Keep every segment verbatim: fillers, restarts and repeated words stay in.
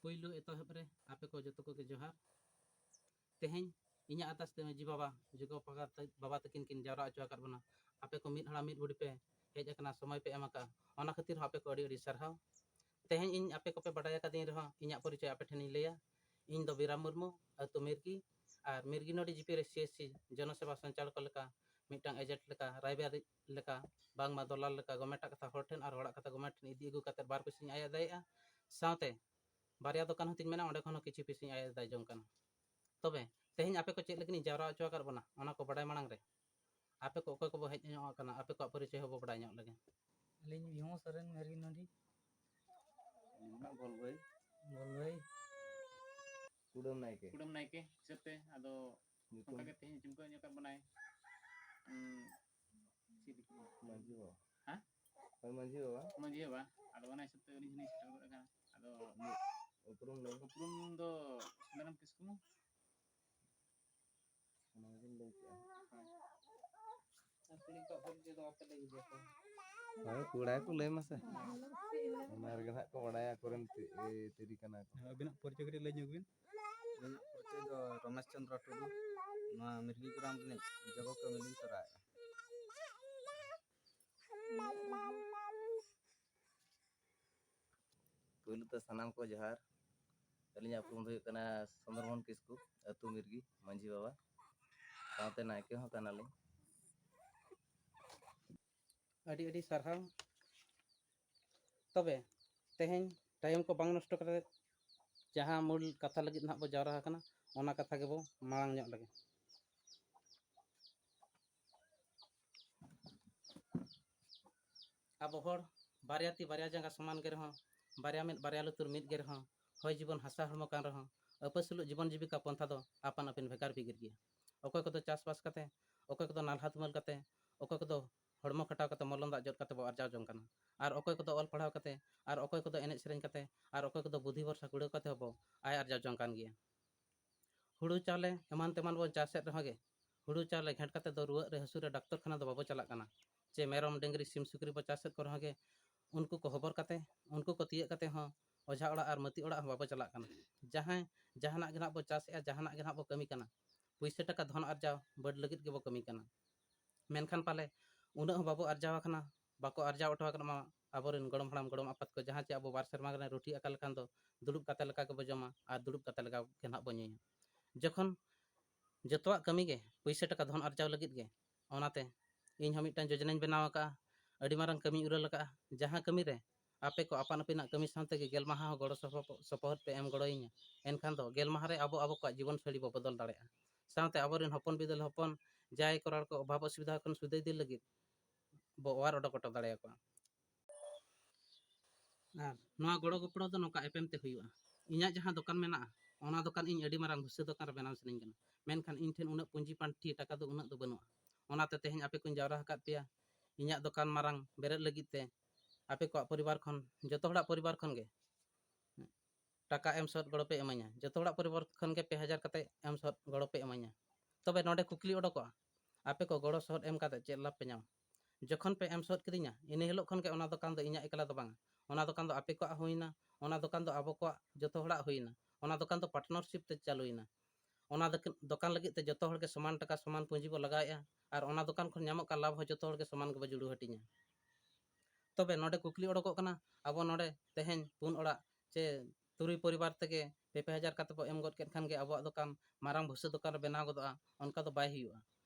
ᱯᱩᱭᱞᱩ ᱮᱛᱚᱦᱚᱵ ᱨᱮ ᱟᱯᱮ ᱠᱚ ᱡᱚᱛᱚ ᱠᱚᱜᱮ ᱡᱚᱦᱟᱨ᱾ ᱛᱮᱦᱮᱧ ᱤᱧᱟᱹᱜ ᱟᱨᱫᱟᱥ ᱛᱮ ᱢᱟᱹᱡᱷᱤ ᱵᱟᱵᱟ, ᱡᱚᱜᱚ ᱵᱟᱵᱟ ᱛᱟ-, ᱵᱟᱵᱟ ᱛᱟᱹᱠᱤᱱ ᱠᱤᱱ ᱡᱟᱣᱨᱟ ᱦᱚᱪᱚ ᱟᱠᱟᱫ ᱵᱚᱱᱟ᱾ ᱟᱯᱮ ᱠᱚ ᱢᱤᱫ ᱦᱟᱲᱟᱢ ᱢᱤᱫ ᱵᱩᱰᱷᱤ ᱯᱮ ᱦᱮᱡ ᱟᱠᱟᱱᱟ, ᱥᱚᱢᱚᱭ ᱯᱮ ᱮᱢ ᱟᱠᱟᱫᱼᱟ, ᱚᱱᱟ ᱠᱷᱟᱹᱛᱤᱨ ᱦᱚᱸ ᱟᱯᱮ ᱠᱚ ᱟᱹᱰᱤ ᱟᱹᱰᱤ ᱥᱟᱨᱦᱟᱣ᱾ ᱛᱮᱦᱮᱧ ᱤᱧ ᱟᱯᱮ ᱠᱚᱯᱮ ᱵᱟᱰᱟᱭ ᱟᱠᱟᱫᱤᱧ ᱨᱮᱦᱚᱸ, ᱤᱧᱟᱹᱜ ᱯᱚᱨᱤᱪᱚᱭ ᱟᱯᱮ ᱴᱷᱮᱱᱤᱧ ᱞᱟᱹᱭᱟ᱾ ᱤᱧ ᱫᱚ ᱵᱤᱨᱟᱢ ᱢᱩᱨᱢᱩ, ᱟᱹᱛᱩ ᱢᱤᱨᱜᱤ, ᱟᱨ ᱢᱤᱨᱜᱤ ᱱᱚᱰᱤ ᱡᱤᱯᱤ ᱨᱮ ᱥᱤ ᱮᱥ ᱥᱤ ᱡᱚᱱᱚ ᱥᱮᱵᱟ ᱥᱚᱧᱪᱟᱞᱚᱠ ᱞᱮᱠᱟ, ᱢᱤᱫᱴᱟᱝ ᱮᱡᱮᱱᱴ ᱞᱮᱠᱟ, ᱨᱟᱭᱵᱟᱨᱤᱡ ᱞᱮᱠᱟ, ᱵᱟᱝᱢᱟ ᱫᱚᱞᱟᱞ ᱞᱮᱠᱟ, ᱜᱚᱢᱮᱴᱟᱜ ᱠᱟᱛᱷᱟ ᱦᱚᱲ ᱴᱷᱮᱱ ᱟᱨ ᱦᱚᱲᱟᱜ ᱠᱟᱛᱷᱟ ᱜᱚᱢᱮᱴ ᱴᱷᱮᱱ ᱤᱫᱤ ᱟᱹᱜᱩ ᱠᱟᱛᱮ ᱵᱟᱨ ᱯᱚᱭᱥᱟᱧ ᱟᱭ ᱟᱹᱫᱟᱹᱭᱮᱜᱼᱟ᱾ ᱥᱟᱶᱛᱮ ᱵᱟᱨᱭᱟ ᱫᱚᱠᱟᱱ ᱦᱚᱸᱛᱤᱧ ᱢᱮᱱᱟᱜᱼᱟ, ᱚᱸᱰᱮ ᱠᱷᱚᱱ ᱦᱚᱸ ᱠᱤᱪᱷᱩ ᱯᱚᱭᱥᱟᱧ ᱟᱭ ᱟᱹᱫᱟᱹᱭ ᱡᱚᱝ ᱠᱟᱱᱟ᱾ ᱛᱚᱵᱮ ᱛᱮᱦᱮᱧ ᱟᱯᱮ ᱠᱚ ᱪᱮᱫ ᱞᱟᱹᱜᱤᱫ ᱤᱧ ᱡᱟᱣᱨᱟ ᱦᱚᱪᱚ ᱟᱠᱟᱫ ᱵᱚᱱᱟ, ᱚᱱᱟ ᱠᱚ ᱵᱟᱰᱟᱭ ᱢᱟᱲᱟᱝ ᱨᱮ ᱟᱯᱮ ᱠᱚ ᱚᱠᱚᱭ ᱠᱚᱵᱚ ᱦᱮᱡ ᱧᱚᱜ ᱟᱠᱟᱱᱟ, ᱟᱯᱮ ᱠᱚᱣᱟᱜ ᱯᱚᱨᱤᱪᱚᱭ ᱦᱚᱸᱵᱚ ᱵᱟᱰᱟᱭ ᱧᱚᱜ ᱞᱮᱜᱮ᱾ ᱟᱹᱞᱤᱧ ᱵᱷᱤᱢᱚ ᱥᱚᱨᱮᱱ, ᱢᱮᱨᱜᱤ ᱱᱚᱰᱤ᱾ ᱟᱹᱞᱤᱧ ᱫᱚ ᱱᱟᱜ ᱵᱚᱞ ᱵᱷᱟᱹᱭ᱾ ᱵᱚᱞ ᱵᱷᱟᱹᱭ᱾ ᱠᱩᱰᱟᱹᱢ ᱱᱟᱭᱠᱮ᱾ ᱠᱩᱰᱟᱹᱢ ᱱᱟᱭᱠᱮ ᱦᱤᱥᱟᱹᱵ ᱛᱮ ᱟᱫᱚ ᱧᱩᱛᱩᱢ? ᱚᱱᱠᱟ ᱜᱮ ᱛᱮᱦᱮᱧ ᱪᱩᱢᱠᱟᱹ ᱧᱚᱜ ᱠᱟᱜ ᱵᱚᱱᱟᱭ᱾ ᱩᱸ, ᱪᱮᱫ ᱞᱮᱠᱟ? ᱢᱟᱹᱡᱷᱤ ᱵᱟᱵᱟ᱾ ᱦᱮᱸ? ᱦᱳᱭ, ᱢᱟᱹᱡᱷᱤ ᱵᱟᱵᱟ᱾ ᱢᱟᱹᱡᱷᱤ ᱵᱟᱵᱟ᱾ ᱟᱫᱚ ᱚᱱᱟ ᱦᱤᱥᱟᱹᱵ ᱛᱮ ᱟᱹᱞᱤᱧ ᱦᱚᱸᱞᱤᱧ ᱥᱮᱴᱮᱨ ᱜᱚᱫ ᱟᱠᱟᱱᱟ᱾ ᱟᱫᱚ ᱩᱯᱨᱩᱢ ᱞᱟᱹᱭ᱾ ᱩᱯᱨᱩᱢ ᱫᱚ ᱥᱩᱱᱟᱨᱟᱢ ᱠᱤᱥᱠᱩ᱾ ᱚᱱᱟ ᱜᱮᱵᱤᱱ ᱞᱟᱹᱭ ᱠᱮᱜᱼᱟ᱾ ᱦᱳᱭ᱾ ᱟᱨ ᱠᱩᱲᱤ ᱠᱚᱣᱟᱜ ᱯᱚᱨᱤᱪᱚᱭ ᱫᱚ ᱵᱟᱯᱮ ᱞᱟᱹᱭ ᱜᱮᱭᱟ ᱛᱚ? ᱦᱳᱭ, ᱠᱚᱲᱟ ᱠᱚ ᱞᱟᱹᱭ ᱢᱟᱥᱮ᱾ ᱚᱱᱟ ᱨᱮᱜᱮ ᱱᱟᱦᱟᱜ ᱠᱚ ᱵᱟᱲᱟᱭᱟ ᱚᱠᱚᱭ ᱨᱮᱱ ᱛᱤ-, ᱮ, ᱛᱤᱨᱤ ᱠᱟᱱᱟ ᱠᱚ᱾ ᱟᱹᱵᱤᱱᱟᱜ ᱯᱚᱨᱤᱪᱚᱭ ᱠᱟᱹᱴᱤᱡ ᱞᱟᱹᱭ ᱧᱚᱜ ᱵᱤᱱ᱾ ᱤᱧᱟᱹᱜ ᱯᱚᱨᱤᱪᱚᱭ ᱫᱚ ᱨᱚᱢᱮᱥ ᱪᱚᱸᱫᱽᱨᱚ ᱴᱩᱰᱩ, ᱱᱚᱣᱟ ᱢᱤᱨᱜᱤ ᱜᱨᱟᱢ ᱨᱤᱱᱤᱡ ᱡᱚᱜᱚ ᱠᱟᱹᱢᱤ ᱞᱤᱧ ᱛᱚᱨᱟᱣᱮᱫᱼᱟ᱾ ᱯᱩᱭᱞᱩ ᱛᱮ ᱥᱟᱱᱟᱢ ᱠᱚ ᱡᱚᱦᱟᱨ᱾ ᱟᱹᱞᱤᱧᱟᱜ ᱩᱯᱨᱩᱢ ᱫᱚ ᱦᱩᱭᱩᱜ ᱠᱟᱱᱟ ᱥᱩᱱᱫᱚᱨ ᱢᱳᱦᱚᱱ ᱠᱤᱥᱠᱩ, ᱟᱹᱛᱩ ᱢᱤᱨᱜᱤ, ᱢᱟᱹᱡᱷᱤ ᱵᱟᱵᱟ, ᱥᱟᱶᱛᱮ ᱱᱟᱭᱠᱮ ᱦᱚᱸ ᱠᱟᱱᱟᱞᱤᱧ᱾ ᱟᱹᱰᱤ ᱟᱹᱰᱤ ᱥᱟᱨᱦᱟᱣ᱾ ᱛᱚᱵᱮ ᱛᱮᱦᱮᱧ ᱴᱟᱭᱤᱢ ᱠᱚ ᱵᱟᱝ ᱱᱚᱥᱴᱚ ᱠᱟᱛᱮ ᱡᱟᱦᱟᱸ ᱢᱩᱞ ᱠᱟᱛᱷᱟ ᱞᱟᱹᱜᱤᱫ ᱱᱟᱦᱟᱜ ᱵᱚ ᱡᱟᱣᱨᱟ ᱟᱠᱟᱱᱟ, ᱚᱱᱟ ᱠᱟᱛᱷᱟ ᱜᱮᱵᱚ ᱢᱟᱲᱟᱝ ᱧᱚᱜ ᱞᱮᱜᱮ᱾ ᱟᱵᱚ ᱦᱚᱲ ᱵᱟᱨᱭᱟ ᱛᱤ ᱵᱟᱨᱭᱟ ᱡᱟᱸᱜᱟ ᱥᱚᱢᱟᱱ ᱜᱮ ᱨᱮᱦᱚᱸ, ᱵᱟᱨᱭᱟ ᱢᱮᱫ ᱵᱟᱨᱭᱟ ᱞᱩᱛᱩᱨ ᱢᱤᱫ ᱜᱮ ᱨᱮᱦᱚᱸ, ᱦᱚᱭ ᱡᱤᱵᱚᱱ ᱦᱟᱥᱟ ᱦᱚᱲᱢᱚ ᱠᱟᱱ ᱨᱮᱦᱚᱸ, ᱟᱹᱯᱟᱹᱥᱩᱞᱚᱜ ᱡᱤᱵᱚᱱ ᱡᱤᱵᱤᱠᱟ ᱯᱚᱱᱛᱷᱟ ᱫᱚ ᱟᱯᱟᱱ ᱟᱹᱯᱤᱱ ᱵᱷᱮᱜᱟᱨ ᱵᱷᱮᱜᱟᱨ ᱜᱮᱭᱟ᱾ ᱚᱠᱚᱭ ᱠᱚᱫᱚ ᱪᱟᱥᱵᱟᱥ ᱠᱟᱛᱮ, ᱚᱠᱚᱭ ᱠᱚᱫᱚ ᱱᱟᱞᱦᱟ ᱛᱩᱢᱟᱹᱞ ᱠᱟᱛᱮ, ᱚᱠᱚᱭ ᱠᱚᱫᱚ ᱦᱚᱲᱢᱚ ᱠᱷᱟᱴᱟᱣ ᱠᱟᱛᱮ ᱢᱚᱞᱚᱝ ᱫᱟᱜ ᱡᱚᱫ ᱠᱟᱛᱮ ᱵᱚ ᱟᱨᱡᱟᱣ ᱡᱚᱝ ᱠᱟᱱᱟ, ᱟᱨ ᱚᱠᱚᱭ ᱠᱚᱫᱚ ᱚᱞ ᱯᱟᱲᱦᱟᱣ ᱠᱟᱛᱮ, ᱟᱨ ᱚᱠᱚᱭ ᱠᱚᱫᱚ ᱮᱱᱮᱡ ᱥᱮᱨᱮᱧ ᱠᱟᱛᱮ, ᱟᱨ ᱚᱠᱚᱭ ᱠᱚᱫᱚ ᱵᱩᱫᱷᱤ ᱵᱷᱚᱨᱥᱟ ᱠᱩᱲᱟᱹᱣ ᱠᱟᱛᱮ ᱦᱚᱸᱵᱚ ᱟᱭ ᱟᱨᱡᱟᱣ ᱡᱚᱝ ᱠᱟᱱ ᱜᱮᱭᱟ᱾ ᱦᱩᱲᱩ ᱪᱟᱣᱞᱮ ᱮᱢᱟᱱ ᱛᱮᱢᱟᱱ ᱵᱚᱱ ᱪᱟᱥᱮᱫ ᱨᱮᱦᱚᱸ ᱜᱮ, ᱦᱩᱲᱩ ᱪᱟᱣᱞᱮ ᱜᱷᱮᱸᱴ ᱠᱟᱛᱮ ᱫᱚ ᱨᱩᱣᱟᱹᱜ ᱨᱮ ᱦᱟᱹᱥᱩ ᱨᱮ ᱰᱟᱠᱛᱚᱨ ᱠᱷᱟᱱᱟ ᱫᱚ ᱵᱟᱵᱚ ᱪᱟᱞᱟᱜ ᱠᱟᱱᱟ᱾ ᱪᱮ ᱢᱮᱨᱚᱢ, ᱰᱟᱹᱝᱨᱤ, ᱥᱤᱢ, ᱥᱩᱠᱨᱤ ᱵᱚ ᱪᱟᱥᱮᱫ ᱠᱚ ᱨᱮᱦᱚᱸ ᱜᱮ, ᱩᱱᱠᱩ ᱠᱚ ᱦᱚᱵᱚᱨ ᱠᱟᱛᱮ, ᱩᱱᱠᱩ ᱠᱚ ᱛᱤᱭᱟᱹᱜ ᱠᱟᱛᱮ ᱦᱚᱸ ᱚᱡᱷᱟ ᱚᱲᱟᱜ ᱟᱨ ᱢᱟᱹᱛᱤ ᱚᱲᱟᱜ ᱦᱚᱸ ᱵᱟᱵᱚ ᱪᱟᱞᱟᱜ ᱠᱟᱱᱟ᱾ ᱡᱟᱦᱟᱸᱭ ᱡᱟᱦᱟᱱᱟᱜ ᱜᱮ ᱱᱟᱦᱟᱜ ᱵᱚ ᱪᱟᱥᱮᱜᱼᱟ, ᱡᱟᱦᱟᱱᱟᱜ ᱜᱮ ᱱᱟᱦᱟᱜ ᱵᱚ ᱠᱟᱹᱢᱤ ᱠᱟᱱᱟ, ᱯᱩᱭᱥᱟᱹ ᱴᱟᱠᱟ ᱫᱷᱚᱱ ᱟᱨᱡᱟᱣ ᱵᱟᱹᱰ ᱞᱟᱹᱜᱤᱫ ᱜᱮᱵᱚ ᱠᱟᱹᱢᱤ ᱠᱟᱱᱟ᱾ ᱢᱮᱱᱠᱷᱟᱱ ᱯᱟᱞᱮ ᱩᱱᱟᱹᱜ ᱦᱚᱸ ᱵᱟᱵᱚ ᱟᱨᱡᱟᱣ ᱟᱠᱟᱱᱟ, ᱵᱟᱠᱚ ᱟᱨᱡᱟᱣ ᱦᱚᱴᱚ ᱟᱠᱟᱫ ᱢᱟ ᱟᱵᱚᱨᱮᱱ ᱜᱚᱲᱚᱢ ᱦᱟᱲᱟᱢ ᱜᱚᱲᱚᱢ ᱟᱯᱟᱛ ᱠᱚ, ᱡᱟᱦᱟᱸ ᱪᱮ ᱟᱵᱚ ᱵᱟᱨ ᱥᱮᱨᱢᱟ ᱜᱟᱱᱮ ᱨᱩᱴᱤ ᱟᱠᱟ ᱞᱮᱠᱷᱟᱱ ᱫᱚ ᱫᱩᱲᱩᱵ ᱠᱟᱛᱮ ᱞᱮᱠᱟ ᱜᱮᱵᱚ ᱡᱚᱢᱟ ᱟᱨ ᱫᱩᱲᱩᱵ ᱠᱟᱛᱮ ᱞᱮᱠᱟ ᱜᱮ ᱱᱟᱦᱟᱜ ᱵᱚ ᱧᱩᱭᱟ᱾ ᱡᱚᱠᱷᱚᱱ ᱡᱚᱛᱚᱣᱟᱜ ᱠᱟᱹᱢᱤ ᱜᱮ ᱯᱩᱭᱥᱟᱹ ᱴᱟᱠᱟ ᱫᱷᱚᱱ ᱟᱨᱡᱟᱣ ᱞᱟᱹᱜᱤᱫ ᱜᱮ, ᱚᱱᱟᱛᱮ ᱤᱧ ᱦᱚᱸ ᱢᱤᱫᱴᱟᱝ ᱡᱳᱡᱚᱱᱟᱧ ᱵᱮᱱᱟᱣ ᱟᱠᱟᱫᱼᱟ, ᱟᱹᱰᱤ ᱢᱟᱨᱟᱝ ᱠᱟᱹᱢᱤᱧ ᱩᱨᱟᱹᱞ ᱟᱠᱟᱫᱼᱟ, ᱡᱟᱦᱟᱸ ᱠᱟᱹᱢᱤ ᱨᱮ ᱟᱯᱮ ᱠᱚ ᱟᱯᱟᱱ ᱟᱹᱯᱤᱱᱟᱜ ᱠᱟᱹᱢᱤ ᱥᱟᱶᱛᱮ ᱜᱮ ᱜᱮᱞ ᱢᱟᱦᱟ ᱦᱚᱸ ᱜᱚᱲᱚ ᱥᱚᱯᱚ-, ᱥᱚᱯᱚᱦᱚᱫ ᱯᱮ ᱮᱢ ᱜᱚᱲᱚᱭᱤᱧᱟ᱾ ᱮᱱᱠᱷᱟᱱ ᱫᱚ ᱜᱮᱞ ᱢᱟᱦᱟ ᱨᱮ ᱟᱵᱚ ᱟᱵᱚ ᱠᱚᱣᱟᱜ ᱡᱤᱵᱚᱱ ᱥᱟᱹᱲᱤ ᱵᱚ ᱵᱚᱫᱚᱞ ᱫᱟᱲᱮᱭᱟᱜᱼᱟ᱾ ᱥᱟᱶᱛᱮ ᱟᱵᱚᱨᱮᱱ ᱦᱚᱯᱚᱱ ᱵᱤᱫᱟᱹᱞ ᱦᱚᱯᱚᱱ ᱡᱟᱦᱟᱸᱭ ᱠᱚ ᱨᱚᱲ ᱠᱚ ᱚᱵᱷᱟᱵ ᱚᱥᱩᱵᱤᱫᱷᱟ ᱠᱷᱚᱱ ᱥᱩᱫᱟᱹᱭ ᱫᱤᱱ ᱞᱟᱹᱜᱤᱫ ᱵᱚ ᱚᱣᱟᱨ ᱚᱰᱚᱠ ᱦᱚᱴᱚ ᱫᱟᱲᱮᱭᱟᱠᱚᱣᱟ᱾ ᱟᱨ ᱱᱚᱣᱟ ᱜᱚᱲᱚ ᱜᱚᱯᱚᱲᱚ ᱫᱚ ᱱᱚᱝᱠᱟ ᱮᱯᱮᱢ ᱛᱮ ᱦᱩᱭᱩᱜᱼᱟ᱾ ᱤᱧᱟᱹᱜ ᱡᱟᱦᱟᱸ ᱫᱚᱠᱟᱱ ᱢᱮᱱᱟᱜᱼᱟ, ᱚᱱᱟ ᱫᱚᱠᱟᱱ ᱤᱧ ᱟᱹᱰᱤ ᱢᱟᱨᱟᱝ ᱵᱷᱩᱥᱟᱹ ᱫᱚᱠᱟᱱ ᱨᱮ ᱵᱮᱱᱟᱣ ᱥᱟᱱᱟᱧ ᱠᱟᱱᱟ, ᱢᱮᱱᱠᱷᱟᱱ ᱤᱧ ᱴᱷᱮᱱ ᱩᱱᱟᱹᱜ ᱯᱩᱸᱡᱤ ᱯᱟᱱᱴᱷᱤ ᱴᱟᱠᱟ ᱫᱚ ᱩᱱᱟᱹᱜ ᱫᱚ ᱵᱟᱹᱱᱩᱜᱼᱟ᱾ ᱚᱱᱟᱛᱮ ᱛᱮᱦᱮᱧ ᱟᱯᱮ ᱠᱚᱧ ᱡᱟᱣᱨᱟ ᱟᱠᱟᱫ ᱯᱮᱭᱟ ᱤᱧᱟᱹᱜ ᱫᱚᱠᱟᱱ ᱢᱟᱨᱟᱝ ᱵᱮᱨᱮᱫ ᱞᱟᱹᱜᱤᱫ ᱛᱮ᱾ ᱟᱯᱮ ᱠᱚᱣᱟᱜ ᱯᱚᱨᱤᱵᱟᱨ ᱠᱷᱚᱱ, ᱡᱚᱛᱚ ᱦᱚᱲᱟᱜ ᱯᱚᱨᱤᱵᱟᱨ ᱠᱷᱚᱱ ᱜᱮ ᱴᱟᱠᱟ ᱮᱢ ᱥᱚᱦᱚᱫ ᱜᱚᱲᱚ ᱯᱮ ᱤᱢᱟᱹᱧᱟ᱾ ᱡᱚᱛᱚ ᱦᱚᱲᱟᱜ ᱯᱚᱨᱤᱵᱟᱨ ᱠᱷᱚᱱ ᱜᱮ ᱯᱮ ᱦᱟᱡᱟᱨ ᱠᱟᱛᱮ ᱮᱢ ᱥᱚᱦᱚᱫ ᱜᱚᱲᱚ ᱯᱮ ᱤᱢᱟᱹᱧᱟ᱾ ᱛᱚᱵᱮ ᱱᱚᱰᱮ ᱠᱩᱠᱞᱤ ᱚᱰᱚᱠᱚᱜᱼᱟ, ᱟᱯᱮ ᱠᱚ ᱜᱚᱲᱚ ᱥᱚᱦᱚᱫ ᱮᱢ ᱠᱟᱛᱮ ᱪᱮᱫ ᱞᱟᱵᱷ ᱯᱮ ᱧᱟᱢᱟ? ᱡᱚᱠᱷᱚᱱ ᱯᱮ ᱮᱢ ᱥᱚᱦᱚᱫ ᱠᱤᱫᱤᱧᱟ, ᱤᱱᱟᱹ ᱦᱤᱞᱳᱜ ᱠᱷᱚᱱ ᱜᱮ ᱚᱱᱟ ᱫᱚᱠᱟᱱ ᱫᱚ ᱤᱧᱟᱹᱜ ᱮᱠᱞᱟ ᱫᱚ ᱵᱟᱝᱟ᱾ ᱚᱱᱟ ᱫᱚᱠᱟᱱ ᱫᱚ ᱟᱯᱮ ᱠᱚᱣᱟᱜ ᱦᱩᱭᱱᱟ, ᱚᱱᱟ ᱫᱚᱠᱟᱱ ᱫᱚ ᱟᱵᱚ ᱠᱚᱣᱟᱜ ᱡᱚᱛᱚ ᱦᱚᱲᱟᱜ ᱦᱩᱭᱱᱟ, ᱚᱱᱟ ᱫᱚᱠᱟᱱ ᱫᱚ ᱯᱟᱨᱴᱱᱟᱨᱥᱤᱯ ᱛᱮ ᱪᱟᱹᱞᱩᱭᱮᱱᱟ᱾ ᱚᱱᱟ ᱫᱚᱠ-, ᱫᱚᱠᱟᱱ ᱞᱟᱹᱜᱤᱫ ᱛᱮ ᱡᱚᱛᱚ ᱦᱚᱲ ᱜᱮ ᱥᱚᱢᱟᱱ ᱴᱟᱠᱟ ᱥᱚᱢᱟᱱ ᱯᱩᱸᱡᱤ ᱵᱚ ᱞᱟᱜᱟᱣᱮᱫᱼᱟ, ᱟᱨ ᱚᱱᱟ ᱫᱚᱠᱟᱱ ᱠᱷᱚᱱ ᱧᱟᱢᱚᱜ ᱠᱟᱱ ᱞᱟᱵᱷ ᱦᱚᱸ ᱡᱚᱛᱚ ᱦᱚᱲ ᱜᱮ ᱥᱚᱢᱟᱱ ᱜᱮᱵᱚ ᱡᱩᱲᱩ ᱦᱟᱹᱴᱤᱧᱟ᱾ ᱛᱚᱵᱮ ᱱᱚᱰᱮ ᱠᱩᱠᱞᱤ ᱚᱰᱚᱠᱚᱜ ᱠᱟᱱᱟ, ᱟᱵᱚ ᱱᱚᱰᱮ ᱛᱮᱦᱮᱧ ᱯᱩᱱ ᱚᱲᱟᱜ ᱪᱮ ᱛᱩᱨᱩᱭ ᱯᱚᱨᱤᱵᱟᱨ ᱛᱮᱜᱮ ᱯᱮ ᱯᱮ ᱦᱟᱡᱟᱨ ᱠᱟᱛᱮ ᱵᱚ ᱮᱢ ᱜᱚᱫ ᱠᱮᱫ ᱠᱷᱟᱱ ᱜᱮ ᱟᱵᱚᱣᱟᱜ ᱫᱚᱠᱟᱱ ᱢᱟᱨᱟᱝ ᱵᱷᱩᱥᱟᱹ ᱫᱚᱠᱟᱱ ᱨᱮ ᱵᱮᱱᱟᱣ ᱜᱚᱫᱚᱜᱼᱟ, ᱚᱱᱠᱟ ᱫᱚ ᱵᱟᱭ ᱦᱩᱭᱩᱜᱼᱟ᱾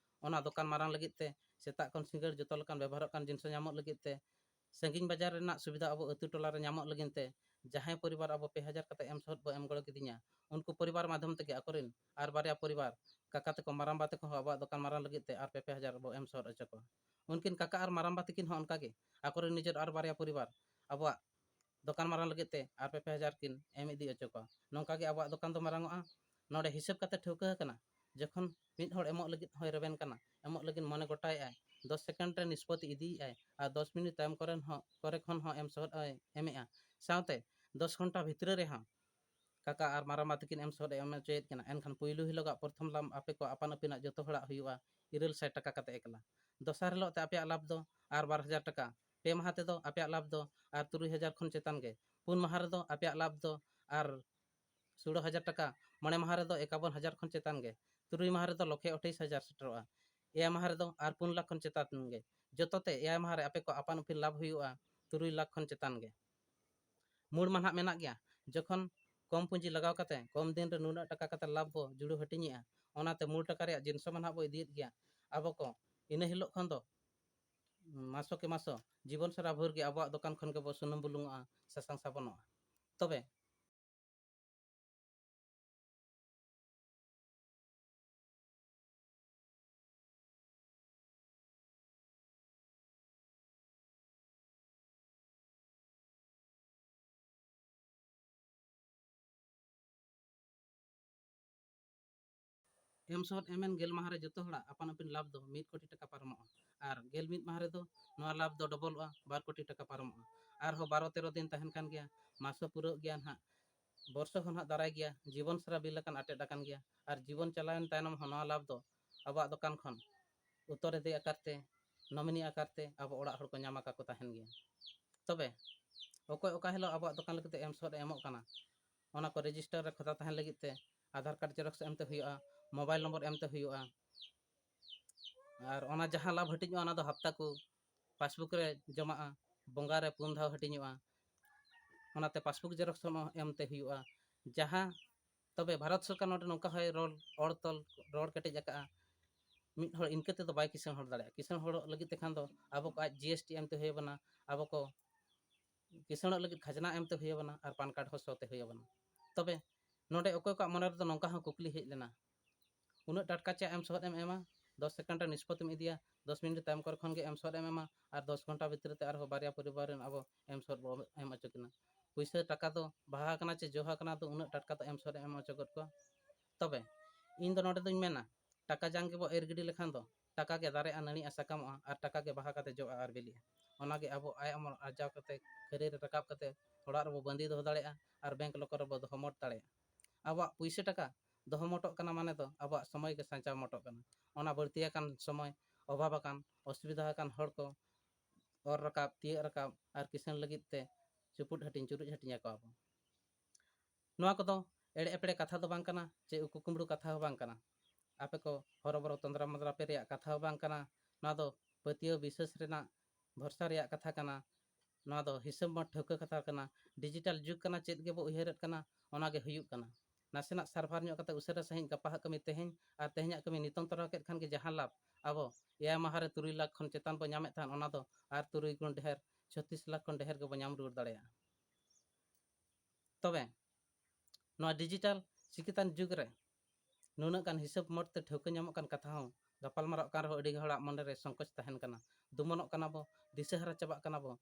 ᱚᱱᱟ ᱫᱚᱠᱟᱱ ᱢᱟᱨᱟᱝ ᱞᱟᱹᱜᱤᱫ ᱛᱮ ᱥᱮᱛᱟᱜ ᱠᱷᱚᱱ ᱥᱤᱸᱜᱟᱹᱲ ᱡᱚᱛᱚ ᱞᱮᱠᱟᱱ ᱵᱮᱵᱚᱦᱟᱨᱚᱜ ᱠᱟᱱ ᱡᱤᱱᱤᱥ ᱧᱟᱢᱚᱜ ᱞᱟᱹᱜᱤᱫ ᱛᱮ, ᱥᱟᱺᱜᱤᱧ ᱵᱟᱡᱟᱨ ᱨᱮᱱᱟᱜ ᱥᱩᱵᱤᱫᱷᱟ ᱟᱵᱚ ᱟᱹᱛᱩ ᱴᱚᱞᱟ ᱨᱮ ᱧᱟᱢᱚᱜ ᱞᱟᱹᱜᱤᱫ ᱛᱮ, ᱡᱟᱦᱟᱸᱭ ᱯᱚᱨᱤᱵᱟᱨ ᱟᱵᱚ ᱯᱮ ᱦᱟᱡᱟᱨ ᱠᱟᱛᱮ ᱮᱢ ᱥᱚᱦᱚᱫ ᱵᱚ ᱮᱢ ᱜᱚᱲᱚ ᱠᱤᱫᱤᱧᱟ, ᱩᱱᱠᱩ ᱯᱚᱨᱤᱵᱟᱨ ᱢᱟᱫᱷᱚᱢ ᱛᱮᱜᱮ ᱟᱠᱚᱨᱮᱱ ᱟᱨ ᱵᱟᱨᱭᱟ ᱯᱚᱨᱤᱵᱟᱨ, ᱠᱟᱠᱟ ᱛᱟᱠᱚ, ᱢᱟᱨᱟᱝᱵᱟ ᱛᱟᱠᱚ ᱦᱚᱸ ᱟᱵᱚᱣᱟᱜ ᱫᱚᱠᱟᱱ ᱢᱟᱨᱟᱝ ᱞᱟᱹᱜᱤᱫ ᱛᱮ ᱟᱨ ᱯᱮ ᱯᱮ ᱦᱟᱡᱟᱨ ᱵᱚ ᱮᱢ ᱥᱚᱦᱚᱫ ᱦᱚᱪᱚ ᱠᱚᱣᱟ᱾ ᱩᱱᱠᱤᱱ ᱠᱟᱠᱟ ᱟᱨ ᱢᱟᱨᱟᱝᱵᱟ ᱛᱟᱹᱠᱤᱱ ᱦᱚᱸ ᱚᱱᱠᱟᱜᱮ ᱟᱠᱚᱨᱮᱱ ᱱᱤᱡᱮᱨ ᱟᱨ ᱵᱟᱨᱭᱟ ᱯᱚᱨᱤᱵᱟᱨ ᱟᱵᱚᱣᱟᱜ ᱫᱚᱠᱟᱱ ᱢᱟᱨᱟᱝ ᱞᱟᱹᱜᱤᱫ ᱛᱮ ᱟᱨ ᱯᱮ ᱯᱮ ᱦᱟᱡᱟᱨ ᱠᱤᱱ ᱮᱢ ᱤᱫᱤ ᱦᱚᱪᱚ ᱠᱚᱣᱟ᱾ ᱱᱚᱝᱠᱟ ᱜᱮ ᱟᱵᱚᱣᱟᱜ ᱫᱚᱠᱟᱱ ᱫᱚ ᱢᱟᱨᱟᱝᱚᱜᱼᱟ᱾ ᱱᱚᱰᱮ ᱦᱤᱥᱟᱹᱵ ᱠᱟᱛᱮ ᱴᱷᱟᱹᱣᱠᱟᱹ ᱟᱠᱟᱱᱟ, ᱡᱚᱠᱷᱚᱱ ᱢᱤᱫ ᱦᱚᱲ ᱮᱢᱚᱜ ᱞᱟᱹᱜᱤᱫ ᱦᱚᱸᱭ ᱨᱮᱵᱮᱱ ᱠᱟᱱᱟ, ᱮᱢᱚᱜ ᱞᱟᱹᱜᱤᱫ ᱢᱚᱱᱮ ᱜᱚᱴᱟᱭᱮᱫᱼᱟᱭ, ᱫᱚᱥ ᱥᱮᱠᱮᱱᱰ ᱨᱮ ᱱᱤᱥᱯᱚᱛᱤ ᱤᱫᱤᱭᱮᱫᱼᱟᱭ ᱟᱨ ᱫᱚᱥ ᱢᱤᱱᱤᱴ ᱛᱟᱭᱚᱢ ᱠᱚᱨᱮᱱ ᱦᱚᱸ, ᱠᱚᱨᱮ ᱠᱷᱚᱱ ᱦᱚᱸ ᱮᱢ ᱥᱚᱦᱚᱫ ᱮ ᱮᱢᱮᱫᱼᱟ, ᱥᱟᱶᱛᱮ ᱫᱚᱥ ᱜᱷᱚᱱᱴᱟ ᱵᱷᱤᱛᱨᱤ ᱨᱮᱦᱚᱸ ᱠᱟᱠᱟ ᱟᱨ ᱢᱟᱨᱟᱝᱵᱟ ᱛᱟᱹᱠᱤᱱ ᱮᱢ ᱥᱚᱦᱚᱫ ᱮ ᱮᱢ ᱦᱚᱪᱚᱭᱮᱫ ᱠᱤᱱᱟ, ᱮᱱᱠᱷᱟᱱ ᱯᱩᱭᱞᱩ ᱦᱤᱞᱳᱜᱟᱜ ᱯᱨᱚᱛᱷᱚᱢ ᱞᱟᱵᱷ ᱟᱯᱮ ᱠᱚ ᱟᱯᱟᱱ ᱟᱹᱯᱤᱱᱟᱜ ᱡᱚᱛᱚ ᱦᱚᱲᱟᱜ ᱦᱩᱭᱩᱜᱼᱟ ᱤᱨᱟᱹᱞ ᱥᱟᱭ ᱴᱟᱠᱟ ᱠᱟᱛᱮ ᱮᱠᱞᱟ᱾ ᱫᱚᱥᱟᱨ ᱦᱤᱞᱳᱜ ᱛᱮ ᱟᱯᱮᱭᱟᱜ ᱞᱟᱵᱷ ᱫᱚ ᱟᱨ ᱵᱟᱨ ᱦᱟᱡᱟᱨ ᱴᱟᱠᱟ, ᱯᱮ ᱢᱟᱦᱟ ᱛᱮᱫᱚ ᱟᱯᱮᱭᱟᱜ ᱞᱟᱵᱷ ᱫᱚ ᱟᱨ ᱛᱩᱨᱩᱭ ᱦᱟᱡᱟᱨ ᱠᱷᱚᱱ ᱪᱮᱛᱟᱱ ᱜᱮ᱾ ᱯᱩᱱ ᱢᱟᱦᱟ ᱨᱮᱫᱚ ᱟᱯᱮᱭᱟᱜ ᱞᱟᱵᱷ ᱫᱚ ᱟᱨ ᱥᱳᱞᱳ ᱦᱟᱡᱟᱨ ᱴᱟᱠᱟ, ᱢᱚᱬᱮ ᱢᱟᱦᱟ ᱨᱮᱫᱚ ᱮᱠᱟᱵᱚᱱ ᱦᱟᱡᱟᱨ ᱠᱷᱚᱱ ᱪᱮᱛᱟᱱ ᱜᱮ, ᱛᱩᱨᱩᱭ ᱢᱟᱦᱟ ᱨᱮᱫᱚ ᱞᱚᱠᱷᱮ ᱟᱴᱷᱟᱭᱤᱥ ᱦᱟᱡᱟᱨ ᱥᱮᱴᱮᱨᱚᱜᱼᱟ, ᱮᱭᱟᱭ ᱢᱟᱦᱟ ᱨᱮᱫᱚ ᱟᱨ ᱯᱩᱱ ᱞᱟᱠᱷ ᱠᱷᱚᱱ ᱪᱮᱛᱟᱱ ᱜᱮ᱾ ᱡᱚᱛᱚᱛᱮ ᱮᱭᱟᱭ ᱢᱟᱦᱟ ᱨᱮ ᱟᱯᱮ ᱠᱚ ᱟᱯᱟᱱ ᱟᱹᱯᱤᱱ ᱞᱟᱵᱷ ᱦᱩᱭᱩᱜᱼᱟ ᱛᱩᱨᱩᱭ ᱞᱟᱠᱷ ᱠᱷᱚᱱ ᱪᱮᱛᱟᱱ ᱜᱮ᱾ ᱢᱩᱲ ᱢᱟ ᱱᱟᱦᱟᱜ ᱢᱮᱱᱟᱜ ᱜᱮᱭᱟ, ᱡᱚᱠᱷᱚᱱ ᱠᱚᱢ ᱯᱩᱸᱡᱤ ᱞᱟᱜᱟᱣ ᱠᱟᱛᱮ ᱠᱚᱢ ᱫᱤᱱ ᱨᱮ ᱱᱩᱱᱟᱹᱜ ᱴᱟᱠᱟ ᱠᱟᱛᱮ ᱞᱟᱵᱷ ᱵᱚ ᱡᱩᱲᱩ ᱦᱟᱹᱴᱤᱧᱮᱜᱼᱟ, ᱚᱱᱟᱛᱮ ᱢᱩᱲ ᱴᱟᱠᱟ ᱨᱮᱭᱟᱜ ᱡᱤᱱᱤᱥ ᱢᱟ ᱱᱟᱦᱟᱜ ᱵᱚ ᱤᱫᱤᱭᱮᱫ ᱜᱮᱭᱟ᱾ ᱟᱵᱚ ᱠᱚ ᱤᱱᱟᱹ ᱦᱤᱞᱳᱜ ᱠᱷᱚᱱ ᱫᱚ ᱢᱟᱥᱚ ᱠᱮ ᱢᱟᱥᱚ ᱡᱤᱵᱚᱱ ᱥᱟᱨᱟ ᱵᱷᱳᱨ ᱜᱮ ᱟᱵᱚᱣᱟᱜ ᱫᱚᱠᱟᱱ ᱠᱷᱚᱱ ᱜᱮᱵᱚ ᱥᱩᱱᱩᱢ ᱵᱩᱞᱩᱝᱚᱜᱼᱟ, ᱥᱟᱥᱟᱝ ᱥᱟᱵᱚᱱᱚᱜᱼᱟ᱾ ᱛᱚᱵᱮ ᱮᱢ ᱥᱚᱦᱚᱫ ᱮᱢ ᱮᱱ ᱜᱮᱞ ᱢᱟᱦᱟ ᱨᱮ ᱡᱚᱛᱚ ᱦᱚᱲᱟᱜ ᱟᱯᱟᱱ ᱟᱹᱯᱤᱱ ᱞᱟᱵᱷ ᱫᱚ ᱢᱤᱫ ᱠᱳᱴᱤ ᱴᱟᱠᱟ ᱯᱟᱨᱚᱢᱚᱜᱼᱟ᱾ ᱟᱨ ᱜᱮᱞ ᱢᱤᱫ ᱢᱟᱦᱟ ᱨᱮᱫᱚ ᱱᱚᱣᱟ ᱞᱟᱵᱷ ᱫᱚ ᱰᱚᱵᱚᱞᱚᱜᱼᱟ, ᱵᱟᱨ ᱠᱳᱴᱤ ᱴᱟᱠᱟ ᱯᱟᱨᱚᱢᱚᱜᱼᱟ᱾ ᱟᱨᱦᱚᱸ ᱵᱟᱨᱚ ᱛᱮᱨᱚ ᱫᱤᱱ ᱛᱟᱦᱮᱱ ᱠᱟᱱ ᱜᱮᱭᱟ, ᱢᱟᱥ ᱦᱚᱸ ᱯᱩᱨᱟᱹᱜ ᱜᱮᱭᱟ ᱱᱟᱦᱟᱜ, ᱵᱚᱨᱥᱚ ᱦᱚᱸ ᱱᱟᱦᱟᱜ ᱫᱟᱨᱟᱭ ᱜᱮᱭᱟ, ᱡᱤᱵᱚᱱ ᱥᱟᱨᱟ ᱵᱤᱞ ᱟᱠᱟᱱ ᱟᱴᱮᱫ ᱟᱠᱟᱱ ᱜᱮᱭᱟ᱾ ᱟᱨ ᱡᱤᱵᱚᱱ ᱪᱟᱞᱟᱣᱮᱱ ᱛᱟᱭᱱᱚᱢ ᱦᱚᱸ ᱱᱚᱣᱟ ᱞᱟᱵᱷ ᱫᱚ ᱟᱵᱚᱣᱟᱜ ᱫᱚᱠᱟᱱ ᱠᱷᱚᱱ ᱩᱛᱛᱚᱨ ᱤᱫᱤ ᱟᱠᱟᱨ ᱛᱮ, ᱱᱚᱢᱤᱱᱤ ᱟᱠᱟᱨ ᱛᱮ ᱟᱵᱚ ᱚᱲᱟᱜ ᱦᱚᱲ ᱠᱚ ᱧᱟᱢ ᱟᱠᱟ ᱠᱚ ᱛᱟᱦᱮᱱ ᱜᱮᱭᱟ᱾ ᱛᱚᱵᱮ ᱚᱠᱚᱭ ᱚᱠᱟ ᱦᱤᱞᱳᱜ ᱟᱵᱚᱣᱟᱜ ᱫᱚᱠᱟᱱ ᱞᱟᱹᱜᱤᱫ ᱛᱮ ᱮᱢ ᱥᱚᱦᱚᱫ ᱮ ᱮᱢᱚᱜ ᱠᱟᱱᱟ, ᱚᱱᱟ ᱠᱚ ᱨᱮᱡᱤᱥᱴᱟᱨ ᱨᱮ ᱠᱷᱚᱫᱟ ᱛᱟᱦᱮᱱ ᱞᱟᱹᱜᱤᱫ ᱛᱮ ᱟᱫᱷᱟᱨ ᱠᱟᱨᱰ ᱡᱮᱨᱚᱠᱥ ᱮᱢᱛᱮ ᱦᱩᱭᱩᱜᱼᱟ, ᱢᱳᱵᱟᱭᱤᱞ ᱱᱚᱢᱵᱚᱨ ᱮᱢᱛᱮ ᱦᱩᱭᱩᱜᱼᱟ᱾ ᱟᱨ ᱚᱱᱟ ᱡᱟᱦᱟᱸ ᱞᱟᱵᱷ ᱦᱟᱹᱴᱤᱧᱚᱜᱼᱟ, ᱚᱱᱟ ᱫᱚ ᱦᱟᱯᱛᱟ ᱠᱚ ᱯᱟᱥᱵᱩᱠ ᱨᱮ ᱡᱚᱢᱟᱜᱼᱟ, ᱵᱚᱸᱜᱟ ᱨᱮ ᱯᱩᱱ ᱫᱷᱟᱣ ᱦᱟᱹᱴᱤᱧᱚᱜᱼᱟ᱾ ᱚᱱᱟᱛᱮ ᱯᱟᱥᱵᱩᱠ ᱡᱮᱨᱚᱠᱥ ᱦᱚᱸ ᱮᱢᱛᱮ ᱦᱩᱭᱩᱜᱼᱟ᱾ ᱡᱟᱦᱟᱸ ᱛᱚᱵᱮ ᱵᱷᱟᱨᱚᱛ ᱥᱚᱨᱠᱟᱨ ᱱᱚᱰᱮ ᱱᱚᱝᱠᱟ ᱦᱚᱸᱭ ᱨᱚᱲ, ᱚᱲ ᱛᱚᱞ, ᱨᱚᱲ ᱠᱮᱴᱮᱡ ᱟᱠᱟᱫᱼᱟ, ᱢᱤᱫ ᱦᱚᱲ ᱤᱱᱠᱟᱹ ᱛᱮᱫᱚ ᱵᱟᱭ ᱠᱤᱥᱟᱹᱬ ᱦᱚᱲ ᱫᱟᱲᱮᱭᱟᱜᱼᱟ᱾ ᱠᱤᱥᱟᱹᱬ ᱦᱚᱲᱚᱜ ᱞᱟᱹᱜᱤᱫ ᱛᱮᱠᱷᱟᱱ ᱫᱚ ᱟᱵᱚ ᱠᱚ ᱟᱡ ᱡᱤ ᱮᱥ ᱴᱤ ᱮᱢᱛᱮ ᱦᱩᱭ ᱟᱵᱚᱱᱟ, ᱟᱵᱚ ᱠᱚ ᱠᱤᱥᱟᱹᱬᱚᱜ ᱞᱟᱹᱜᱤᱫ ᱠᱷᱟᱡᱽᱱᱟ ᱮᱢᱛᱮ ᱦᱩᱭ ᱟᱵᱚᱱᱟ, ᱟᱨ ᱯᱟᱱ ᱠᱟᱨᱰ ᱦᱚᱸ ᱥᱚᱛᱮ ᱦᱩᱭ ᱟᱵᱚᱱᱟ᱾ ᱛᱚᱵᱮ ᱱᱚᱰᱮ ᱚᱠᱚᱭ ᱠᱚᱣᱟᱜ ᱢᱚᱱᱮ ᱨᱮᱫᱚ ᱱᱚᱝᱠᱟ ᱦᱚᱸ ᱠᱩᱠᱞᱤ ᱦᱮᱡ ᱞᱮᱱᱟ, ᱩᱱᱟᱹᱜ ᱴᱟᱴᱠᱟ ᱪᱮᱫ ᱮᱢ ᱥᱚᱦᱚᱫ ᱮᱢ ᱮᱢᱟ? ᱫᱚᱥ ᱥᱮᱠᱮᱱᱰ ᱨᱮ ᱱᱤᱥᱯᱚᱛᱤᱢ ᱤᱫᱤᱭᱟ, ᱫᱚᱥ ᱢᱤᱱᱤᱴ ᱛᱟᱭᱚᱢ ᱠᱚᱨᱮ ᱠᱷᱚᱱ ᱜᱮ ᱮᱢ ᱥᱚᱦᱚᱫ ᱮᱢ ᱮᱢᱟ, ᱟᱨ ᱫᱚᱥ ᱜᱷᱚᱱᱴᱟ ᱵᱷᱤᱛᱨᱤ ᱛᱮ ᱟᱨᱦᱚᱸ ᱵᱟᱨᱭᱟ ᱯᱚᱨᱤᱵᱟᱨ ᱨᱮᱱ ᱟᱵᱚ ᱮᱢ ᱥᱚᱦᱚᱫ ᱵᱚ ᱮᱢ ᱦᱚᱪᱚ ᱠᱤᱱᱟ᱾ ᱯᱩᱭᱥᱟᱹ ᱴᱟᱠᱟ ᱫᱚ ᱵᱟᱦᱟ ᱠᱟᱱᱟ ᱪᱮ ᱡᱚ ᱟᱠᱟᱱᱟ, ᱫᱚ ᱩᱱᱟᱹᱜ ᱴᱟᱴᱠᱟ ᱫᱚ ᱮᱢ ᱥᱚᱦᱚᱫ ᱮᱢ ᱦᱚᱪᱚ ᱜᱚᱫ ᱠᱚᱣᱟ᱾ ᱛᱚᱵᱮ ᱤᱧ ᱫᱚ ᱱᱚᱰᱮ ᱫᱚᱧ ᱢᱮᱱᱟ, ᱴᱟᱠᱟ ᱡᱟᱝ ᱜᱮᱵᱚ ᱮᱨ ᱜᱤᱰᱤ ᱞᱮᱠᱷᱟᱱ ᱫᱚ ᱴᱟᱠᱟ ᱜᱮ ᱫᱟᱨᱮᱜᱼᱟ, ᱱᱟᱹᱲᱤᱜᱼᱟ, ᱥᱟᱠᱟᱢᱚᱜᱼᱟ, ᱟᱨ ᱴᱟᱠᱟ ᱜᱮ ᱵᱟᱦᱟ ᱠᱟᱛᱮ ᱡᱚᱜᱼᱟ ᱟᱨ ᱵᱤᱞᱤᱜᱼᱟ᱾ ᱚᱱᱟᱜᱮ ᱟᱵᱚ ᱟᱭ ᱟᱢᱚᱱ ᱟᱨᱡᱟᱣ ᱠᱟᱛᱮ ᱠᱷᱟᱹᱨᱟᱹᱭ ᱨᱮ ᱨᱟᱠᱟᱵ ᱠᱟᱛᱮ ᱚᱲᱟᱜ ᱨᱮᱵᱚ ᱵᱟᱸᱫᱤ ᱫᱚᱦᱚ ᱫᱟᱲᱮᱭᱟᱜᱼᱟ ᱟᱨ ᱵᱮᱝᱠ ᱞᱚᱠᱚᱨ ᱨᱮᱵᱚ ᱫᱚᱦᱚ ᱢᱚᱴ ᱫᱟᱲᱮᱭᱟᱜᱼᱟ᱾ ᱟᱵᱚᱣᱟᱜ ᱯᱩᱭᱥᱟᱹ ᱴᱟᱠᱟ ᱫᱚᱦᱚ ᱢᱚᱴᱚᱜ ᱠᱟᱱᱟ ᱢᱟᱱᱮ ᱫᱚ ᱟᱵᱚᱣᱟᱜ ᱥᱚᱢᱚᱭ ᱜᱮ ᱥᱟᱧᱪᱟᱣ ᱢᱚᱴᱚᱜ ᱠᱟᱱᱟ᱾ ᱚᱱᱟ ᱵᱟᱹᱲᱛᱤ ᱟᱠᱟᱱ ᱥᱚᱢᱚᱭ ᱚᱵᱷᱟᱵᱽ ᱟᱠᱟᱱ, ᱚᱥᱩᱵᱤᱫᱷᱟ ᱟᱠᱟᱱ ᱦᱚᱲ ᱠᱚ ᱚᱨ ᱨᱟᱠᱟᱵ, ᱛᱤᱭᱟᱹᱜ ᱨᱟᱠᱟᱵ ᱟᱨ ᱠᱤᱥᱟᱹᱬ ᱞᱟᱹᱜᱤᱫ ᱛᱮ ᱪᱩᱯᱩᱫ ᱦᱟᱹᱴᱤᱧ ᱪᱩᱨᱩᱡ ᱦᱟᱹᱴᱤᱧ ᱟᱠᱚᱣᱟ ᱵᱚ᱾ ᱱᱚᱣᱟ ᱠᱚᱫᱚ ᱮᱲᱮ ᱮᱯᱲᱮ ᱠᱟᱛᱷᱟ ᱫᱚ ᱵᱟᱝ ᱠᱟᱱᱟ, ᱪᱮ ᱩᱠᱩ ᱠᱩᱢᱵᱽᱲᱩ ᱠᱟᱛᱷᱟ ᱦᱚᱸ ᱵᱟᱝ ᱠᱟᱱᱟ᱾ ᱟᱯᱮ ᱠᱚ ᱦᱚᱨᱚᱵᱚᱨᱚ ᱛᱚᱸᱫᱽᱨᱟ ᱢᱚᱸᱫᱽᱨᱟ ᱯᱮ ᱨᱮᱭᱟᱜ ᱠᱟᱛᱷᱟ ᱦᱚᱸ ᱵᱟᱝ ᱠᱟᱱᱟ᱾ ᱱᱚᱣᱟ ᱫᱚ ᱯᱟᱹᱛᱭᱟᱹᱣ ᱵᱤᱥᱣᱟᱥ ᱨᱮᱱᱟᱜ ᱵᱷᱚᱨᱥᱟ ᱨᱮᱭᱟᱜ ᱠᱟᱛᱷᱟ ᱠᱟᱱᱟ᱾ ᱱᱚᱣᱟ ᱫᱚ ᱦᱤᱥᱟᱹᱵ ᱢᱚᱛ ᱴᱷᱟᱹᱣᱠᱟᱹ ᱠᱟᱛᱷᱟ ᱠᱟᱱᱟ᱾ ᱰᱤᱡᱤᱴᱟᱞ ᱡᱩᱜᱽ ᱠᱟᱱᱟ, ᱪᱮᱫ ᱜᱮᱵᱚ ᱩᱭᱦᱟᱹᱨᱮᱫ ᱠᱟᱱᱟ, ᱚᱱᱟ ᱜᱮ ᱦᱩᱭᱩᱜ ᱠᱟᱱᱟ᱾ ᱱᱟᱥᱮᱱᱟᱜ ᱥᱟᱨᱵᱷᱟᱨ ᱧᱚᱜ ᱠᱟᱛᱮ ᱩᱥᱟᱹᱨᱟ ᱥᱟᱺᱦᱤᱡ ᱜᱟᱯᱟᱦᱟᱜ ᱠᱟᱹᱢᱤ ᱛᱮᱦᱮᱧ ᱟᱨ ᱛᱮᱦᱮᱧᱟᱜ ᱠᱟᱹᱢᱤ ᱱᱤᱛᱚᱝ ᱛᱚᱨᱟ ᱠᱮᱫ ᱠᱷᱟᱱ ᱜᱮ ᱡᱟᱦᱟᱸ ᱞᱟᱵᱷ ᱟᱵᱚ ᱮᱭᱟᱭ ᱢᱟᱦᱟ ᱨᱮ ᱛᱩᱨᱩᱭ ᱞᱟᱠᱷ ᱠᱷᱚᱱ ᱪᱮᱛᱟᱱ ᱵᱚ ᱧᱟᱢᱮᱫ ᱛᱟᱦᱮᱸᱫ, ᱚᱱᱟ ᱫᱚ ᱟᱨ ᱛᱩᱨᱩᱭ ᱜᱩᱱ ᱰᱷᱮᱨ, ᱪᱷᱚᱛᱤᱥ ᱞᱟᱠᱷ ᱠᱷᱚᱱ ᱰᱷᱮᱨ ᱜᱮᱵᱚ ᱧᱟᱢ ᱨᱩᱣᱟᱹᱲ ᱫᱟᱲᱮᱭᱟᱜᱼᱟ᱾ ᱛᱚᱵᱮ ᱱᱚᱣᱟ ᱰᱤᱡᱤᱴᱟᱞ ᱥᱤᱠᱷᱤᱛᱟᱱ ᱡᱩᱜᱽ ᱨᱮ ᱱᱩᱱᱟᱹᱜ ᱜᱟᱱ ᱦᱤᱥᱟᱹᱵ ᱢᱚᱛ ᱛᱮ ᱴᱷᱟᱹᱣᱠᱟᱹ ᱧᱟᱢᱚᱜ ᱠᱟᱱ ᱠᱟᱛᱷᱟ ᱦᱚᱸ ᱜᱟᱯᱟᱞᱢᱟᱨᱟᱣ ᱠᱟᱱ ᱨᱮᱦᱚᱸ ᱟᱹᱰᱤ ᱦᱚᱲᱟᱜ ᱢᱚᱱᱮ ᱨᱮ ᱥᱚᱝᱠᱳᱪ ᱛᱟᱦᱮᱱ ᱠᱟᱱᱟ᱾ ᱫᱩᱢᱟᱹᱱᱚᱜ ᱠᱟᱱᱟ ᱵᱚ, ᱫᱤᱥᱟᱹ ᱦᱟᱨᱟ ᱪᱟᱵᱟᱜ ᱠᱟᱱᱟ ᱵᱚ᱾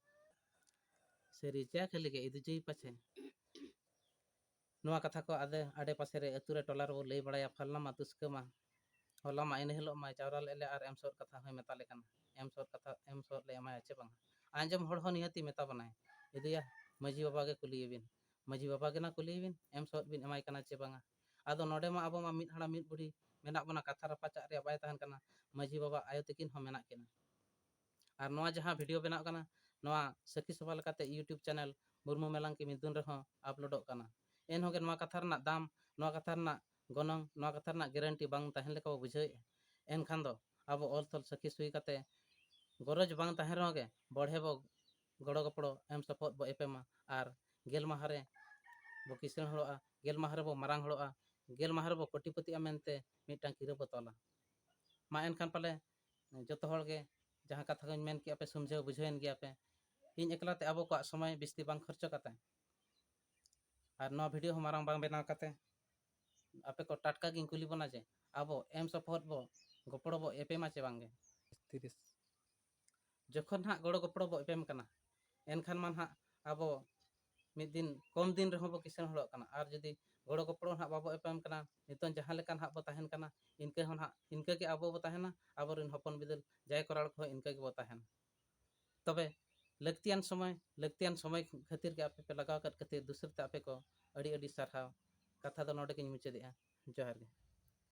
ᱥᱟᱹᱨᱤ ᱪᱟ ᱠᱷᱟᱹᱞᱤ ᱜᱮ ᱤᱫᱩ ᱡᱩᱭ ᱯᱟᱪᱷᱮ᱾ ᱱᱚᱣᱟ ᱠᱟᱛᱷᱟ ᱠᱚ ᱟᱫᱮ ᱟᱰᱮ ᱯᱟᱥᱮ ᱨᱮ ᱟᱹᱛᱩ ᱨᱮ ᱴᱚᱞᱟ ᱨᱮᱵᱚ ᱞᱟᱹᱭ ᱵᱟᱲᱟᱭᱟ, ᱯᱷᱟᱞᱱᱟ ᱢᱟ ᱫᱩᱥᱠᱟᱹ ᱢᱟ, ᱦᱚᱞᱟ ᱢᱟ ᱤᱱᱟᱹ ᱦᱤᱞᱳᱜ ᱢᱟᱭ ᱪᱟᱣᱨᱟ ᱞᱮᱫ ᱞᱮ ᱟᱨ ᱮᱢ ᱥᱚᱫ ᱠᱟᱛᱷᱟ ᱦᱚᱸᱭ ᱢᱮᱛᱟ ᱞᱮ ᱠᱟᱱᱟ᱾ ᱮᱢ ᱥᱚᱫ ᱠᱟᱛᱷᱟ, ᱮᱢ ᱥᱚᱫ ᱞᱮ ᱮᱢᱟᱭᱟ ᱪᱮ ᱵᱟᱝᱟ? ᱟᱸᱡᱚᱢ ᱦᱚᱲ ᱦᱚᱸ ᱱᱤᱦᱟᱹᱛᱤ ᱢᱮᱛᱟ ᱵᱚᱱᱟᱭ, "ᱤᱫᱤᱭᱟ, ᱢᱟᱹᱡᱷᱤ ᱵᱟᱵᱟ ᱜᱮ ᱠᱩᱞᱤᱭᱮ ᱵᱤᱱ, ᱢᱟᱹᱡᱷᱤ ᱵᱟᱵᱟ ᱜᱮ ᱱᱟ ᱠᱩᱞᱤᱭᱮ ᱵᱤᱱ, ᱮᱢ ᱥᱚᱫ ᱵᱤᱱ ᱮᱢᱟᱭ ᱠᱟᱱᱟ ᱪᱮ ᱵᱟᱝᱟ?" ᱟᱫᱚ ᱱᱚᱰᱮ ᱢᱟ ᱟᱵᱚ ᱢᱟ ᱢᱤᱫ ᱦᱟᱲᱟᱢ ᱢᱤᱫ ᱵᱩᱲᱦᱤ ᱢᱮᱱᱟᱜ ᱵᱚᱱᱟ, ᱠᱟᱛᱷᱟ ᱨᱟᱯᱟᱪᱟᱜ ᱨᱮᱭᱟᱜ ᱵᱟᱭ ᱛᱟᱦᱮᱱ ᱠᱟᱱᱟ᱾ ᱢᱟᱹᱡᱷᱤ ᱵᱟᱵᱟ ᱟᱭᱳ ᱛᱟᱹᱠᱤᱱ ᱦᱚᱸ ᱢᱮᱱᱟᱜ ᱠᱤᱱᱟ᱾ ᱟᱨ ᱱᱚᱣᱟ ᱡᱟᱦᱟᱸ ᱵᱷᱤᱰᱤᱭᱳ ᱵᱮᱱᱟᱜ ᱠᱟᱱᱟ, ᱱᱚᱣᱟ ᱥᱟᱹᱠᱷᱤ ᱥᱚᱵᱷᱟ ᱞᱮᱠᱟᱛᱮ YouTube ᱪᱮᱱᱮᱞ ᱢᱩᱨᱢᱩ ᱢᱮᱞᱟᱝ ᱠᱤ ᱢᱤᱫᱩᱱ ᱨᱮᱦᱚᱸ ᱟᱯᱞᱳᱰᱚᱜ ᱠᱟᱱᱟ᱾ ᱮᱱᱦᱚᱸ ᱜᱮ ᱱᱚᱣᱟ ᱠᱟᱛᱷᱟ ᱨᱮᱱᱟᱜ ᱫᱟᱢ, ᱱᱚᱣᱟ ᱠᱟᱛᱷᱟ ᱨᱮᱱᱟᱜ ᱜᱚᱱᱚᱝ, ᱱᱚᱣᱟ ᱠᱟᱛᱷᱟ ᱨᱮᱱᱟᱜ ᱜᱮᱨᱮᱱᱴᱤ ᱵᱟᱝ ᱛᱟᱦᱮᱱ ᱞᱮᱠᱟ ᱵᱚ ᱵᱩᱡᱷᱟᱹᱣᱮᱫᱼᱟ᱾ ᱮᱱᱠᱷᱟᱱ ᱫᱚ ᱟᱵᱚ ᱚᱞ ᱛᱚᱞ ᱥᱟᱹᱠᱷᱤ ᱥᱩᱭ ᱠᱟᱛᱮ ᱜᱚᱨᱚᱡᱽ ᱵᱟᱝ ᱛᱟᱦᱮᱱ ᱨᱮᱦᱚᱸ ᱜᱮ ᱵᱚᱲᱦᱮ ᱵᱚ ᱜᱚᱲᱚ ᱜᱚᱯᱚᱲᱚ ᱮᱢ ᱥᱚᱯᱚᱦᱚᱫ ᱵᱚ ᱮᱯᱮᱢᱟ ᱟᱨ ᱜᱮᱞ ᱢᱟᱦᱟ ᱨᱮ ᱵᱚ ᱠᱤᱥᱟᱹᱬ ᱦᱚᱲᱚᱜᱼᱟ, ᱜᱮᱞ ᱢᱟᱦᱟ ᱨᱮᱵᱚ ᱢᱟᱨᱟᱝ ᱦᱚᱲᱚᱜᱼᱟ, ᱜᱮᱞ ᱢᱟᱦᱟ ᱨᱮᱵᱚ ᱠᱳᱴᱤᱯᱚᱛᱤᱜᱼᱟ ᱢᱮᱱᱛᱮ ᱢᱤᱫᱴᱟᱝ ᱠᱤᱨᱟᱹ ᱵᱚ ᱛᱚᱞᱟ᱾ ᱢᱟ ᱮᱱᱠᱷᱟᱱ ᱯᱟᱞᱮ ᱡᱚᱛᱚ ᱦᱚᱲ ᱜᱮ ᱡᱟᱦᱟᱸ ᱠᱟᱛᱷᱟ ᱠᱚᱧ ᱢᱮᱱ ᱠᱮᱜᱼᱟ ᱯᱮ ᱥᱩᱢᱡᱷᱟᱹᱣ ᱵᱩᱡᱷᱟᱹᱣᱮᱱ ᱜᱮᱭᱟ ᱯᱮ᱾ ᱤᱧ ᱮᱠᱞᱟ ᱛᱮ ᱟᱵᱚ ᱠᱚᱣᱟᱜ ᱥᱚᱢᱚᱭ ᱵᱤᱥᱛᱤ ᱵᱟᱝ ᱠᱷᱚᱨᱪᱚ ᱠᱟᱛᱮ ᱟᱨ ᱱᱚᱣᱟ ᱵᱷᱤᱰᱤᱭᱳ ᱦᱚᱸ ᱢᱟᱨᱟᱝ ᱵᱟᱝ ᱵᱮᱱᱟᱣ ᱠᱟᱛᱮ ᱟᱯᱮ ᱠᱚ ᱴᱟᱴᱠᱟ ᱜᱤᱧ ᱠᱩᱞᱤ ᱵᱚᱱᱟ ᱡᱮ ᱟᱵᱚ ᱮᱢ ᱥᱚᱯᱚᱦᱚᱫ ᱵᱚ ᱜᱚᱯᱚᱲᱚ ᱵᱚ ᱮᱯᱮᱢᱟ ᱪᱮ ᱵᱟᱝᱜᱮ? ᱛᱤᱨᱤᱥ᱾ ᱡᱚᱠᱷᱚᱱ ᱦᱟᱸᱜ ᱜᱚᱲᱚ ᱜᱚᱯᱚᱲᱚ ᱵᱚ ᱮᱯᱮᱢ ᱠᱟᱱᱟ, ᱮᱱᱠᱷᱟᱱ ᱢᱟ ᱱᱟᱦᱟᱜ ᱟᱵᱚ ᱢᱤᱫ ᱫᱤᱱ ᱠᱚᱢ ᱫᱤᱱ ᱨᱮᱦᱚᱸ ᱵᱚ ᱠᱤᱥᱟᱹᱬ ᱦᱚᱲᱚᱜ ᱠᱟᱱᱟ᱾ ᱟᱨ ᱡᱩᱫᱤ ᱜᱚᱲᱚ ᱜᱚᱯᱚᱲᱚ ᱱᱟᱦᱟᱜ ᱵᱟᱵᱚ ᱮᱯᱮᱢ ᱠᱟᱱᱟ, ᱱᱤᱛᱚᱝ ᱡᱟᱦᱟᱸ ᱞᱮᱠᱟ ᱱᱟᱦᱟᱜ ᱵᱚ ᱛᱟᱦᱮᱱ ᱠᱟᱱᱟ, ᱤᱱᱠᱟᱹ ᱦᱚᱸ ᱱᱟᱦᱟᱜ, ᱤᱱᱠᱟᱹ ᱜᱮ ᱟᱵᱚ ᱵᱚ ᱛᱟᱦᱮᱱᱟ, ᱟᱵᱚᱨᱮᱱ ᱦᱚᱯᱚᱱ ᱵᱤᱫᱟᱹᱞ ᱡᱟᱭ ᱠᱚᱨᱟᱲ ᱠᱚᱦᱚᱸ ᱤᱱᱠᱟᱹ ᱜᱮᱵᱚ ᱛᱟᱦᱮᱱᱟ᱾ ᱛᱚᱵᱮ ᱞᱟᱹᱠᱛᱤᱭᱟᱱ ᱥᱚᱢᱚᱭ, ᱞᱟᱹᱠᱛᱤᱭᱟᱱ ᱥᱚᱢᱚᱭ ᱠᱷᱟᱹᱛᱤᱨ ᱜᱮ ᱟᱯᱮ ᱯᱮ ᱞᱟᱜᱟᱣ ᱟᱠᱟᱫ ᱠᱷᱟᱹᱛᱤᱨ ᱫᱩᱥᱨᱟᱹ ᱛᱮ ᱟᱯᱮ ᱠᱚ ᱟᱹᱰᱤ ᱟᱹᱰᱤ ᱥᱟᱨᱦᱟᱣ᱾ ᱠᱟᱛᱷᱟ ᱫᱚ ᱱᱚᱰᱮ ᱜᱤᱧ ᱢᱩᱪᱟᱹᱫᱮᱜᱼᱟ᱾ ᱡᱚᱦᱟᱨ ᱜᱮ᱾